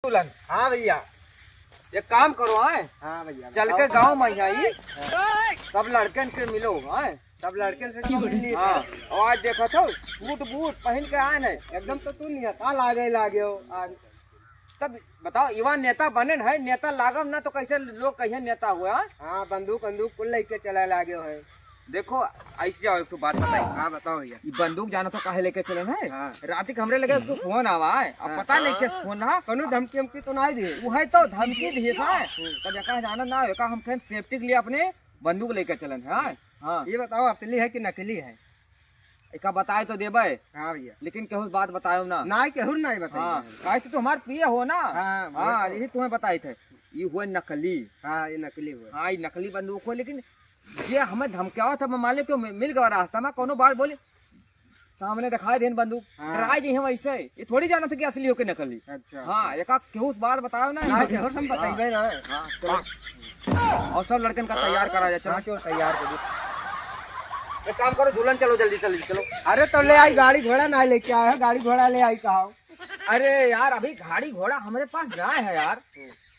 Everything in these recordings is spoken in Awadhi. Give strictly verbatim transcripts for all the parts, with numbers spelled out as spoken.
दुल्हन। हाँ भैया। एक काम करो, आए। हाँ भैया, चल बताओ। के गाँव में आई, हाँ। सब लड़कन के मिलो, आए। सब लड़कन से क्यों मिल लिए? हाँ, और आज देखा तो सूट बूट पहन के आए हैं। एकदम तो तू नियता लागे लागे हो आज। तब बताओ, इवा नेता बने है, नेता लागम ना तो कैसे लोग कहिए नेता हुआ, हाँ? हाँ, बंदूक बंदूक कुल लेके चले लागे हो। देखो, ऐसे जाओ, एक ठो बात बताई। हाँ, बताओ भैया। ये बंदूक जाना तो काहे लेके चलन है? हाँ। रात के हमरे लगे एक ठो फोन आवा है, अब हाँ। पता नहीं किस फोन रहा। कोनो धमकी हमकी तो नहीं दिए? वो है तो धमकी दिए था। हम्म। तब एका जाना ना, एका हम फिर सेफ्टी के लिए अपने बंदूक लेके चलन है। हाँ। हाँ। ये बताओ, असली है कि नकली है? एका बताए तो देबे। हाँ भैया। लेकिन केहू से बात बतायो ना। ना, केहू नहीं बताई हाँ। भाई। काहे से तो हमार पिए हो ना। हाँ, हाँ, वही तो। यही तुम्हें बताई थे। ये हुए नकली। हाँ, ये नकली हुए। हाँ, ये नकली बंदूक हो, लेकिन ये हमें धमकावा था, मान ले तो मि-, मिल गवा रास्ता में, कोनो बात बोली, सामने दिखाई देन बंदूक, हाँ। डराई जी हम ऐसे, ये थोड़ी जाना था कि असली हो के नकली। अच्छा, हाँ, अच्छा। एका केहू से बात बताओ ना। ना, केहू से हम बताइबे ना। हाँ, चलो। और सब लड़कन का तैयार करा जाए, चलो। हाँ, चलो, तैयार कर दो। एक काम करो, झूलन चलो, जल्दी, जल्दी चलो। अरे, तो ले आई, गाड़ी घोड़ा ना लेके आए हो, गाड़ी घोड़ा ले आई कहा। अरे यार, अभी गाड़ी घोड़ा हमरे पास ना है यार।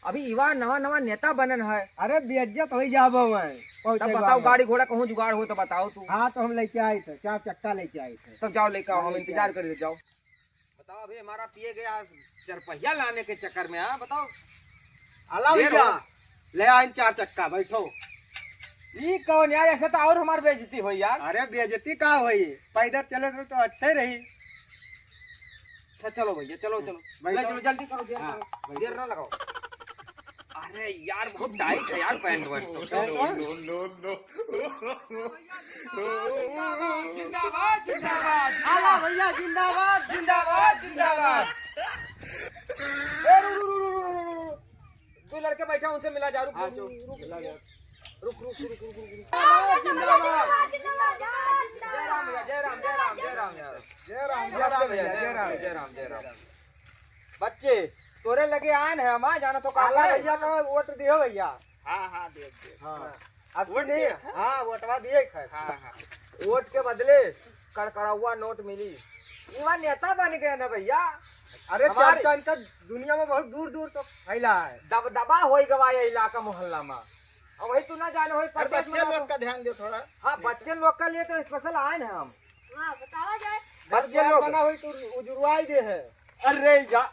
अभी युवा नवा नवा नेता बनन है। अरे बेइज्जत हो जाबो मैं। तब बताओ, गाड़ी घोड़ा कहूँ जुगाड़ हो तो बताओ तू। हाँ, तो हम लेके आए थे, चार चक्का लेके आए थे। तब जाओ लेके आओ, हाँ, हम इंतजार कर रहे, जाओ। बताओ, अभी हमारा पिए गया चार पहिया लाने के चक्कर में, हाँ, बताओ। आला भैया, ले आइन चार चक्का, बैठो। ई कौन यार, ऐसे तो और हमार बेइज्जती होई यार। अरे बेइज्जती का होई, पैदल चले तो, तो अच्छे रही। अच्छा, चलो भैया, चलो, चलो। बैठो। ले चलो, जल्दी करो, देर हाँ, करो। बैठो। देर ना लगाओ। अरे यार, बहुत टाइट है यार पैंट वैंट तो। No, no, no, no। जिंदाबाद, जिंदाबाद, जिंदाबाद। आला भैया, जिंदाबाद, जिंदाबाद, जिंदाबाद। ए, रुक, रुक, रुक। दो लड़के बैठे हैं, उनसे मिला जा, रुक, हाँ, रुक, जो, रुक, रुक, मिला जा। रुक, रुक, रुक। जिंदाबाद, जिंदाबाद, जिंदाबाद। जय राम भैया, जय राम, जय राम, जय राम, जय राम। जय राम, जय राम, जय राम, जय राम। बच्चे, तोरे लगे आयन है, हम आ जाना तो का आला करे? भैया का वोट दियो भैया। हाँ, हाँ, दे, दे। हाँ। अब वोट नहीं, दिए, हाँ? हाँ, वोटवा दिए खैर। हाँ, हाँ। वोट के बदले कड़कड़ावा नोट मिली। इवा नेता बन गए ना भैया। अरे, हमारे चर्चा इनका दुनिया में बहुत दूर दूर तक फैला है। दबदबा होई गवा ये इलाका मोहल्ला में। अब वही तू ना जाने होई, अरे, परदेश में बच्चे ना लोग तो का ध्यान दे थोड़ा। हाँ, बच्चे लोग का लिए तो स्पेशल आए हैं हम। हाँ, बतावा जाए। बच्चे लोग बना होई तो उजुरवाई दे है। अरे जा,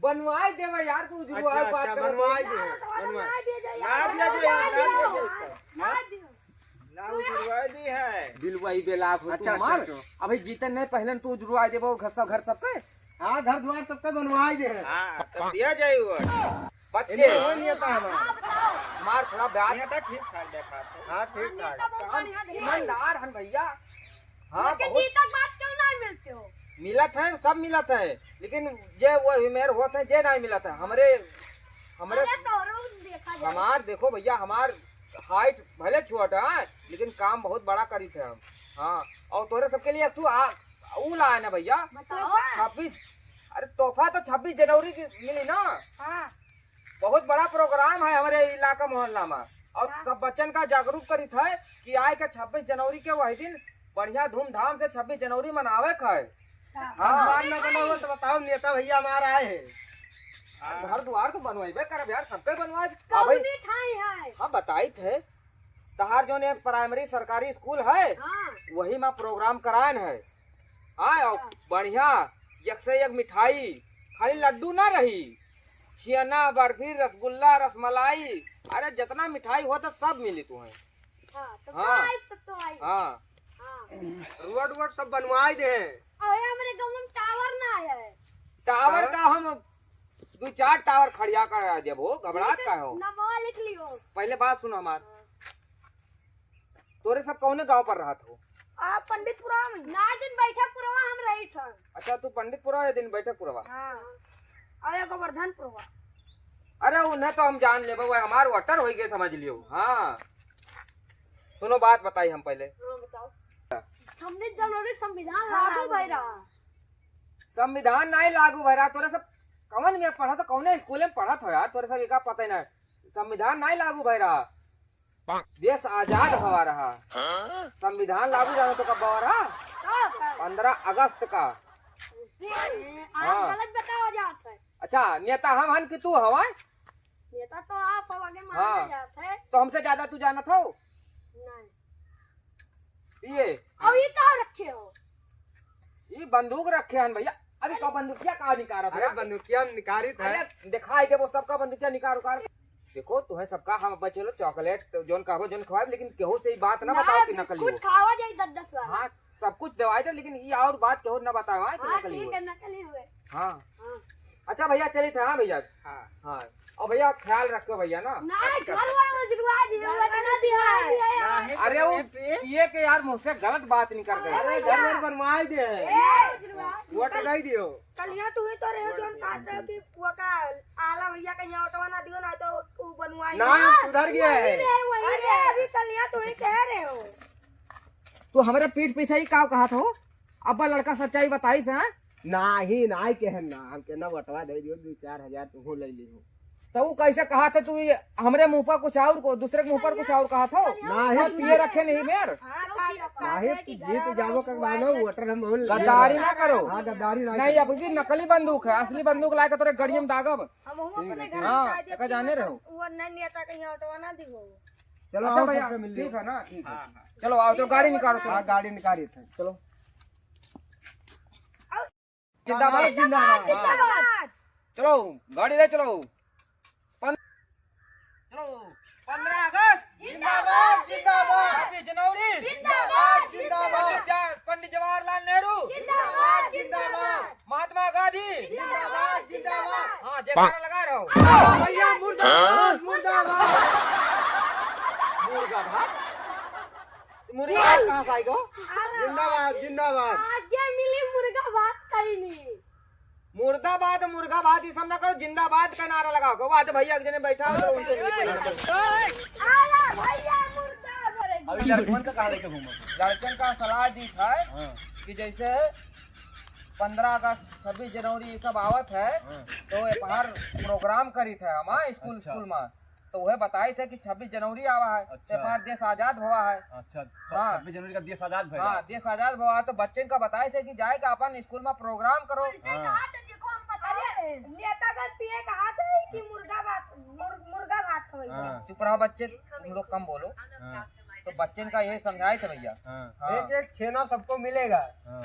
बनवाई देवे यार, तू उजुरवाई अच्छा, बात अच्छा, करत बनवाई है। दे, बनवाई। ना दिया जाए, ना दिया जाए। ना दियो। ना उजुरवाई दी है। बिलवाई बेलाप हो अच्छा, तू हमार। अच्छा, अच्छा। अबे जीतन नहीं पहले तू उजुरवाई देबो घर सब, घर सब पे। हाँ, घर द्वार सब पे बनवाई दे। हाँ, तब दिया जाए वो। बच्चे। इन्हें हो नहीं आता हमारा। हाँ, बताओ। हमार थोड़ा ब्याज। ये तो ठीक ठाक देखा तो। हाँ, ठीक ठाक। नेता बहुत बढ़िया देखा। ईमानदार हन भैया। हाँ, लेकिन बहुत। जीतक बात क्यों नहीं मिलते हो? मिलत है, सब मिलत है, लेकिन जे वो मेर होत है, जे नहीं मिलत है। हमरे, हमरे, अरे तोरो देखा जाए। हमार देखो भैया, हमार हाइट भले छोट है, लेकिन काम बहुत बड़ा करी थे हम। हाँ, और तोरे सबके लिए तू आ, ऊ लाए ना भैया। बताओ। छब्बीस, अरे तोहफा तो छब्बीस जनवरी की मिली ना। हाँ। बहुत बड़ा प्रोग्राम है हमारे इलाका मोहल्ला में, और हाँ। सब बच्चन का जागरूक करित है कि आए के छब्बीस जनवरी के वही दिन बढ़िया धूमधाम से छब्बीस जनवरी मनावे के है। अच्छा। हाँ। भगवान ना बना हो तो बताओ, नेता भैया हमारा आए हैं। घर द्वार तो बनवाइबे करब यार, सबके बनवाए। कौन अबे ठाई है? हाँ, बताई थे, तहार जोन एक प्राइमरी सरकारी स्कूल है, हाँ। वही में प्रोग्राम करायन है। हाँ, और अच्छा। बढ़िया, एक से एक मिठाई, खाली लड्डू ना रही, छियाना, बर्फी, रसगुल्ला, रसमलाई, अरे जितना मिठाई होत है सब मिली तुहें। हाँ, तब तो हाँ। आई, तब तो आई। हाँ। हाँ। रोड वोड सब बनवाई दे हैं। अरे, हमरे गाँव में टावर ना है। टावर टावर? का हम दो चार टावर खड़िया करा देबो, घबरात काहे हो? नमवा लिख लियो। पहले बात सुनो हमार। हाँ। तोरे सब कौने गांव पर रहत हो? आ, पंडितपुरा में। ना, दिन बैठकपुरवा हम रही था। अच्छा, तू पंडितपुरा या दिन बैठकपुरवा? हाँ। और एगो वर्धनपुरवा। अरे, उन्हें तो हम जान लेबे, वो हमार वोटर होई गए, समझ लियो। हाँ। सुनो, बात बताई हम पहले। हाँ, बताओ। छब्बीस जनवरी संविधान लागू भई रहा। संविधान नहीं लागू भई रहा, तोरे सब कवन में पढ़त, कौने स्कूल में पढ़त हो यार, तोरे सब एका पता ही नहीं। संविधान नहीं लागू भई रहा, देश आजाद भवा रहा। हाँ? संविधान लागू रहा तो कब भवा रहा? कब? पंद्रह अगस्त का। ए, आप हाँ। गलत बतावा जात है। अच्छा, नेता हम हन कि तू हवा? नेता तो आप हो, आगे माना हाँ। जात है। तो हमसे ज्यादा तू जानत हो? नहीं। ये। और ये का रखे हो? ये बंदूक रखे हन भैया। अभी अरे। का बंदूकिया का निकारत अरे है? बंदूकिया निकारित है। अरे दिखाई दे वो सबका बंदूकिया निकार उकार। देखो तुम्हें सबका हम बच्चे लोग चॉकलेट तो जोन कहबो जोन खवाए, लेकिन केहू से ही बात ना ना, बताओ कि नकली बिस्कुट हो। खावा जाई दस दस वाला। हाँ, सब कुछ दवाई दे, लेकिन ये और बात केहू ना बताओ, हाँ, कि हाँ, नकली ठीक हो। है, नकली हुए। हाँ। हाँ। अच्छा भैया, चलित है, हाँ भैया। हाँ। हाँ। और भैया, ख्याल रखो भैया ना। नहीं, घर वाला उजरवा दिया, घर वाला उजरवा दिया। नहीं, अरे वो नहीं, पिए। पिए के यार मुँह से गलत बात निकल गई। अरे अरे, घर भैया। वर बनवाई दे। ए, उजरवा। वोट नहीं दियो। कलिया तू ही तो रहे, जोन कहत रहे कि वो का आला भैया कहीं ऑटो ना दियो ना तो वो बनवाई ना, ना, सुधर गया वही है। रहे, वही अरे, रहे। अभी कलिया तू ही कह रहे हो। तू हमरे पीठ पीछे ही काव कहत हो? अब्बा लड़का सच्चाई बताइस, हाँ? नाही, नाही कहे ना, हमके ना वोटवा दे दियो, दो चार हजार तुहू ले लिहो। तो वो कैसे कहत है तू ये हमरे मुँह पर कुछ और को, दूसरे के मुँह पर कुछ और कहत हो? नाही। हम पिए रखे नहीं मेर। हाँ, काहे, नाही, काहे कि जीत घर जाबो वाला के बाद में वोटर हम बोल गद्दारी ना करो। हाँ, गद्दारी ना नहीं, करो। अब की नकली बंदूक है, असली बंदूक लाके तोरे गड़िया में दागब। हम अपने घर हाँ, में एका जाने रहो। वो नहीं नेता कहीं ऑटो ना दिहो। चलो, अच्छा आओ, भैया, सबसे मिल लो। ठीक है ना? ठीक है। हाँ, हाँ। चलो, आओ, चलो, गाड़ी निकालो, चलो। हाँ, गाड़ी निकाली थे। चलो। जिंदाबाद, जिंदाबाद, जिंदाबाद। चलो, गाड़ी ले चलो। पन-, चलो, पन्द्रह अगस्त। जिंदाबाद, जिंदाबाद। छब्बीस जनवरी। जिंदाबाद, जिंदाबाद। पंडित जा-, पंडित जवाहरलाल नेहरू। जिंदाबाद, जिंदाबाद। महात्मा गांधी। जिंदाबाद, जिंदाबाद। हाँ, जयकारा लगा रहो। भैया मुर्दाबाद, मुर्दाबाद। मुर्गा भात? मुर्गा भात कहाँ से आएगा? जिंदाबाद, जिंदाबाद। आगे मिली मुर्गा भात कहीं नहीं। मुर्दाबाद, मुर्गा भात ये सब ना करो, जिंदाबाद का नारा लगाओ। कहो, आज भैया एक जने बैठा हो, तो उनसे मिलके लड़ो। अरे भैया मुर्दाबाद। अभी लड़कन का कहाँ लेके घूमो? लड़कन का सलाह दी था हाँ। कि जैसे पन्द्रह अगस्त, छब्बीस जनवरी ये सब आवत है, हाँ। तो ये बाहर प्रोग्राम करी था हमारे स्कूल, अच्छा। स्कूल में। तो वह बताई थे कि छब्बीस जनवरी आवा है, अच्छा। तो हमार देश आजाद हुआ है। अच्छा, तो हाँ। छब्बीस जनवरी का देश आजाद भइल। हाँ, देश आजाद हुआ है, तो बच्चन का बताई थे कि जाए के अपन स्कूल में प्रोग्राम करो। हाँ। अरे, नेता का पिए कहा था कि मुर्गा भात, मुर-, मुर्गा भात खवाई हाँ। चुप रहो बच्चे, तुम लोग कम बोलो। हाँ। तो बच्चन का यही समझाए थे भैया। हाँ। हाँ। एक एक छेना सबको मिलेगा। हाँ।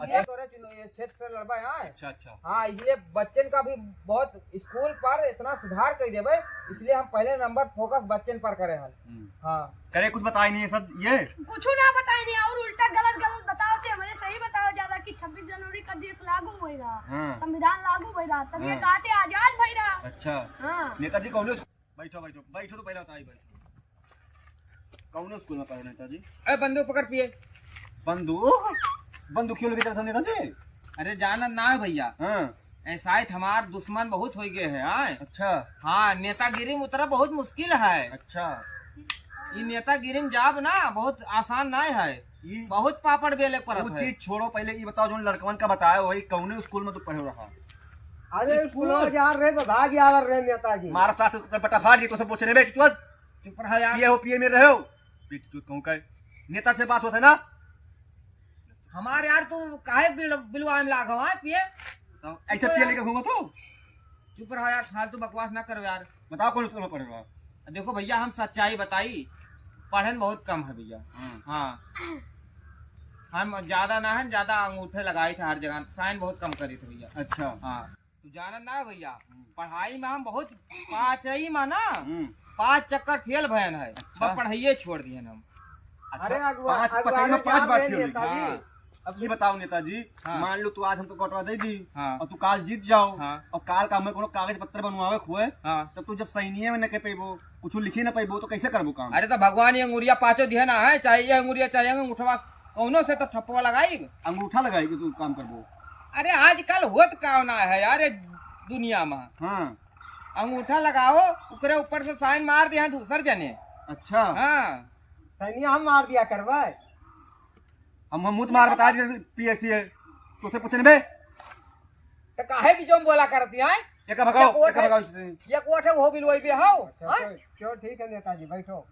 अच्छा, तोरे चुन-, ये क्षेत्र से लड़बा है। अच्छा, अच्छा। हाँ, इसलिए बच्चन का भी बहुत स्कूल पर इतना सुधार कर देबे, इसलिए हम पहले नंबर फोकस बच्चन पर करे हन। हम्म। हाँ। करे कुछ बताए नहीं है सब ये? कुछ ना बताए नहीं और उल्टा गलत गलत बताओ थे, हमारे सही बताओ ज्यादा कि छब्बीस जनवरी का देश लागू होएगा, हाँ। संविधान लागू होएगा, तब ये हाँ। कहते आजाद भइला। अच्छा। हाँ। नेताजी कौन बैठो, बैठो, बैठो तो पहले बताई, बैठो। कौन स्कूल में पढ़े नेताजी? ए, बंदूक पकड़ पिए। बंदूक? बंदूक क्यों लेके चलता नेताजी? अरे जानत ना है भैया। हाँ। ऐसा है हमार दुश्मन बहुत हो गए है, हाँ। अच्छा। हाँ, नेतागिरी में उतरा बहुत मुश्किल है। अच्छा। ये नेतागिरी में जाब ना बहुत आसान ना है। ई बहुत पापड़ बेले के पड़त वो है। चीज छोड़ो, पहले ये बताओ, जो लड़कवन का बताया वही कौने स्कूल में तू पढ़े रहा? अरे स्कूल? स्कूल जा रहे, भाग आवर रहे नेताजी। मारा साथ तो बेटा भाग, ये तो सब पूछे नहीं बेटी, चुप। चुप रहा यार। पिए हो, पिए में रहे हो। बेटी, चुप कहूँ का है? नेता से बात होता है ना? हमारे यार, तू काहे बिल-, बिलवाए में लाग हवा, पिए? तो ऐसे तो पिए यार लेके घूमो तो? चुप रहा यार, फालतू बकवास ना करो यार। बताओ कौन स्कूल में पढ़े रहा? देखो भैया, हम सच्चाई बताई, पढ़न बहुत कम है भैया। हाँ। हाँ। हम ज्यादा ना है, ज्यादा अंगूठे लगाई थे हर जगह, साइन बहुत कम करी थे भैया। अच्छा। हाँ। तू जानत ना है भैया, हम्म। पढ़ाई में हम बहुत पाँचई में ना, हम्म। पाँच चक्कर फेल भयन है, अच्छा। बस पढ़ाइए छोड़ दिए हम। अच्छा, अरे अगुआ, पाँच, अगुआ पाँचई में ने पाँच क्या बार फेल हुई। हाँ। अब ये बताओ नेताजी, हाँ। मान लो तू आज हमको कटवा दे दी हाँ। और तू काल जीत जाओ हाँ। और काल का हमें कोनो कागज पत्र बनवावे हुए, हाँ। तब तू जब सैनिये में न कह पैबो, कुछ लिखे न पैबो, तो कैसे करबो काम? अरे तो भगवान ये अंगुरिया पाँचों दिहे ना है, चाहे ये अंगुरिया, चाहे ये अंगूठवा, कौनो से तो ठप्पवा लगाई। अंगूठा लगाई के तू काम करबो। अरे आजकल होत का ना है यार, ये दुनिया में। हाँ। अंगूठा लगाओ, ओकरे ऊपर से साइन मार दे हैं दूसर जने। अच्छा। हाँ। सैनिया हम मार दिया करबे। हम, हम मुँह मार बता दिए पीएसी है, तो उसे पूछने बे। तो काहे की जोम बोला करती है? ये का भगाओ, ये का भगाओ इससे। ये कोट है, वो बिलवाई बे हाओ। अच्छा, हाँ? चलो, चलो, ठीक है नेताजी, बैठो।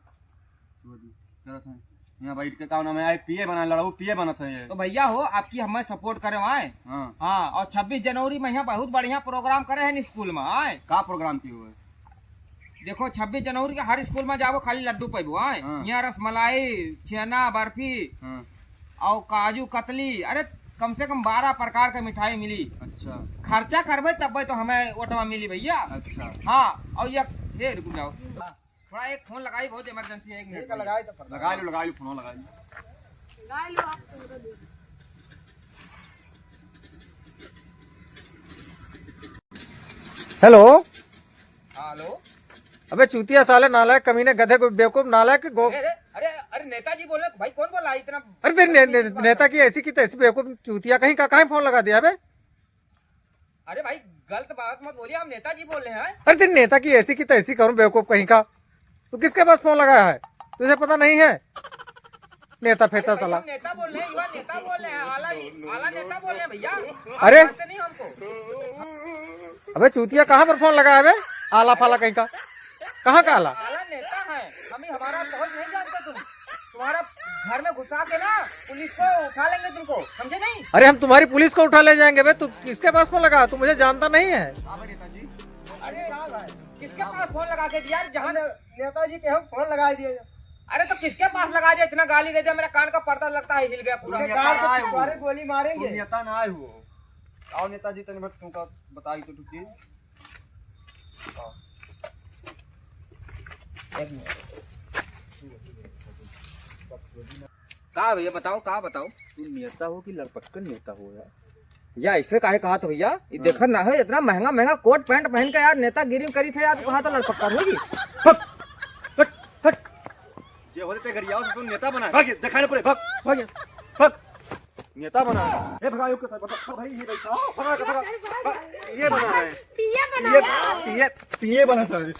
चलो, चलो, चलो। यहाँ बैठ के का नाम है, आए पीए बना, लड़ाऊ पीए बनत है ये। तो भैया हो, आपकी हमें support करे आए। हाँ। हाँ, और छब्बीस जनवरी में यहाँ बहुत बढ़िया program करे हैं स्कूल में आए। का program की हुए? देखो, छब्बीस जनवरी के हर स्कूल में जाबो, खाली लड्डू पैबो आए। हाँ। यहाँ रसमलाई, छेना, बर्फी, हाँ। और काजू कतली, अरे, कम से कम बारह प्रकार के मिठाई मिली। अच्छा। खर्चा करबे तब्बे तो हमें वोटवा मिली भैया। अच्छा। हाँ, और ये, हे, रुक जाओ। थोड़ा एक फोन लगाई, बहुत emergency है, एक मिनट। ठीक है, लगाई तो फिर। लगाई लो, लगाई लो, फोन लगाई लो। लगाई लो आप। हेलो। हाँ, हेलो। अबे चूतिया साले, नालायक कमीने, गधे को बेवकूफ, नालायक गो- अरे, अरे, अरे, अरे, नेताजी बोल रहे हैं। भाई, कौन बोल रहा है इतना? अरे तेरे ने-, ने-, नेता की ऐसी की तैसी, बेवकूफ चूतिया कहीं का, कहाँ फोन लगा दिया बे? अरे भाई, गलत बात मत बोलिए, हम नेताजी बोल रहे हैं। अरे तेरे नेता की ऐसी की तैसी करूँ, बेवकूफ कहीं का। तू किसके पास फोन लगाया है, तुझे पता नहीं है? नेता फेता अरे भैया, साला। हम नेता बोल रहे हैं, युवा नेता बोल रहे हैं, आला, आला नेता बोल रहे हैं भैया। आप अरे। जानते नहीं हमको। अबे चूतिया, कहाँ पर फोन लगाया बे? आला फाला कहीं का। कहाँ का आला? आला नेता है, हम ही, हमारा पहुंच नहीं जानते तुम। तुम्हारा घर में घुसा के ना पुलिस को उठा लेंगे तुमको, समझे नहीं? अरे हम तुम्हारी पुलिस को उठा ले जाएंगे बे, तू किसके पास फोन लगा? तू मुझे जानता नहीं है। अरे किसके पास फोन लगा के दिया? जहाँ ने-, नेताजी पे हम फोन लगा दिए। अरे तो किसके पास लगा दिया? इतना गाली दे दिया, मेरा कान का पर्दा लगता है हिल गया पूरा। तुम नेता ना आए हो। गोली मारेंगे। तुम नेता ना आए हो। आओ नेताजी, तने बस तुमका बताई तो तू चीज। एक मिनट। का भैया बताओ, का बताओ? तू नेता हो कि लड़पक्का नेता हो यार? या ऐसे काहे कहा तो भैया? ये हाँ। देखत ना हो, इतना महंगा महंगा कोट पैंट पहन के यार नेतागिरी करी थे यार, तू कहा तो लड़पक्का होगी। हट, हट, हट। जे होते ते गरियाओ से तू नेता बना है। भाग, दिखाई ना पड़े, भाग, भाग, भाग। नेता बना है। ए, भगाओ के साथ, भगा, भाई, ये बैठा, भगा, भगा, भगा। ये बना है। पीए बना ये है। पीए, पीए बना था।